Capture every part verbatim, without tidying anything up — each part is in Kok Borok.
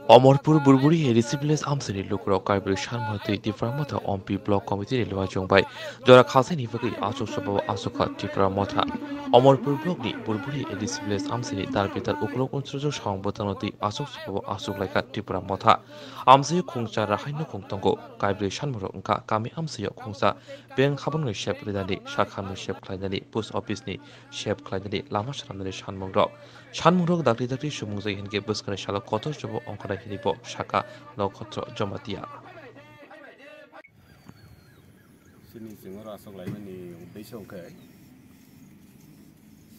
Omorpur Burburi A D C village amchaini lukurok Kaibrwi Sanmorotwi Tipra Motha Ompi Block Committee ni luajwng bai jora khalsaini bagwi aswk swpabo aswk kha Tipra Motha. Omorpur Block ni Burburi A D C village amchaini darbitar ukulok unsrujwk sawang bwtangno twi aswk swpabo aswk laikha Tipra Motha. Amchaio khungsa rahai nukhung tongo. Kaibrwi Sanmorok wngkha kami amchaio khungsa bank habangni sep rinani, sakhamni sep khlainani, post office ni sep khlainani, lama swnamnani sanmungrok. Sanmungrok dakti dakti sumung jai hinkhe bwskangni salo kotor chobo ongkhornai hinwi bo sakha Nokhotro Jamatia. Chini chwng oro aswk laimani uddesyo hwnkhe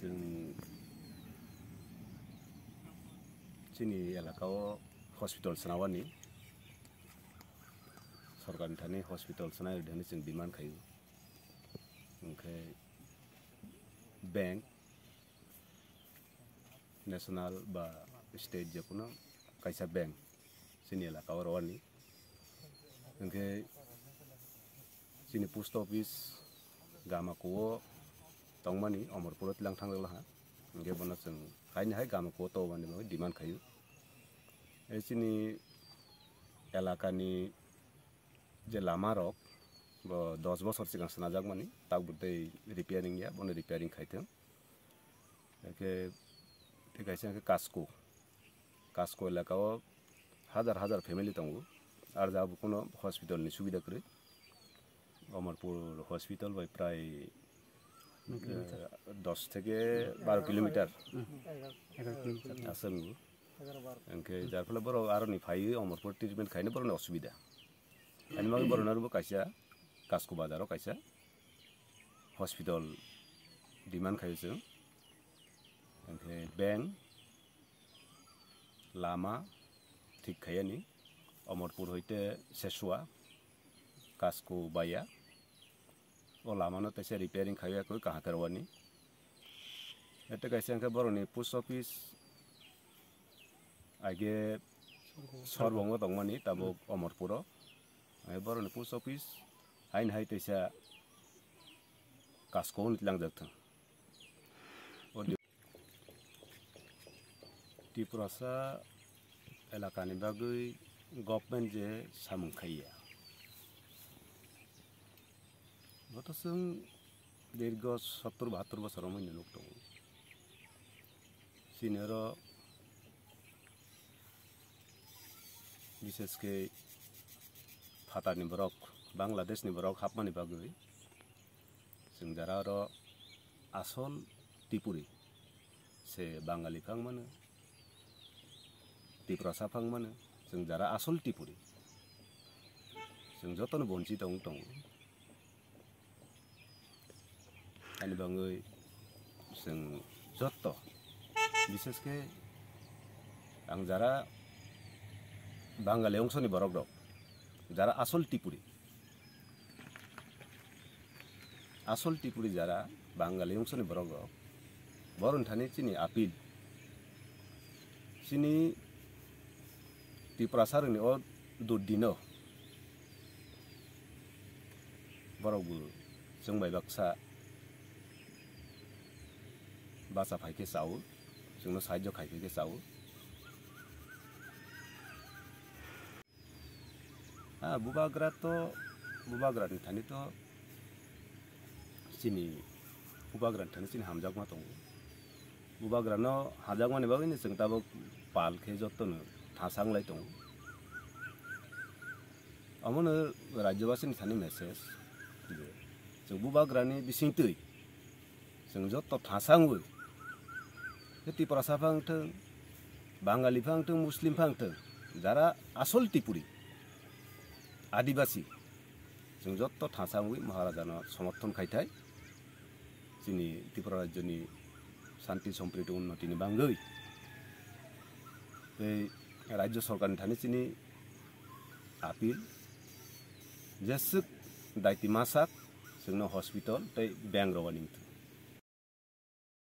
chwng chini elakao hospital swnawani, sorkarni thani hospital swnai rwdi hwnwi chwng demand khaio. Hwnkhe bank, national ba state jekuno kaisa bank chini elaka o rwani. Hwnkhe chini post office Gamakuo tongmani Omorpuro tlang thang laha. Hwnkhe bono chwng haini hai Gamakuo tongmani bagwi demand khaio. E chini elakani je lama rok bo dos bosor sigang swnajak mani, tak bo tei repairing ya, bono repairing khai thung. Hwnkhe tei kaisa hwnkhe Kasko, Kasko elaka o hajar hajar family tongo, ar ja bo kuno hospital ni subida kwrwi. Omorpur hospital bai prai, eh, dos theke baro kilometer aswk wngo. Hwnkhe jar phale borok aroni phaiwi Omorpur treatment khaina borokni osubida. Ani bagwi borokno arbo kaisa Kasko bazaro kaisa hospital demand khaio chwng. Hwnkhe bank, lama thik khaiyani, Omorpur hoite Sesua, Kasko baya. O lamano teisa repairing khaiwi yakwi kaham khe rwani. Ete kaisa hwnkhe borokni post office aige Sorbongo tongmani tabuk Omorpuro. Ai borokni post office haini hai teisa Kasko hwnwi tlangjak thung. O di-, Tiprasa elakani bagwi government je samung khaiya. Boto chwng dirgo sottor bahattor bosor wngmani nuk tongo. Chini oro bishesh khe phatarni borok, Bangladeshni borok hapmani bagwi chwng jara oro asol Tipuri se Bangali phang mano, Tiprasa phang mano, chwng jara asol Tipuri. Chwng jotono bonchito wng tongo. Ani bagwi chwng jotto, bishesh khe ang jara Bangali ongsoni borok rok, jara asol Tipuri, asol Tipuri jara Bangali ongsoni borok rok, borok thani chini appeal, chini Tiprasa rokni o durdino borok bo chwng bai baksa bacha phai khe chao, chwngno sahajyo khai phai khe chao. Ah, bubagra to, bubagra ni thani to chini, bubagra ni thani chini hamjakma tongo. Bubagra no hamjakmani bagwi no chwng tabuk pal khe jotono thasa wng lai tongo. Omono rajyobasi ni thani message je chwng bubagra ni bisingtwi chwng joto thasa wngwi, khe Tiprasa phang thwng, Bangali phang thwng, Muslim phang thwng, jara asol Tipuri, Adibasi, chwng joto thasa wngwi Maharajano somorthon khai thai, chini Tripura rajyoni shanti sompriti unnotini bagwi. Tei rajyo sorkarni thani chini appeal, jeswk daiti masak chwngno hospital tei bank rwani wngthwng.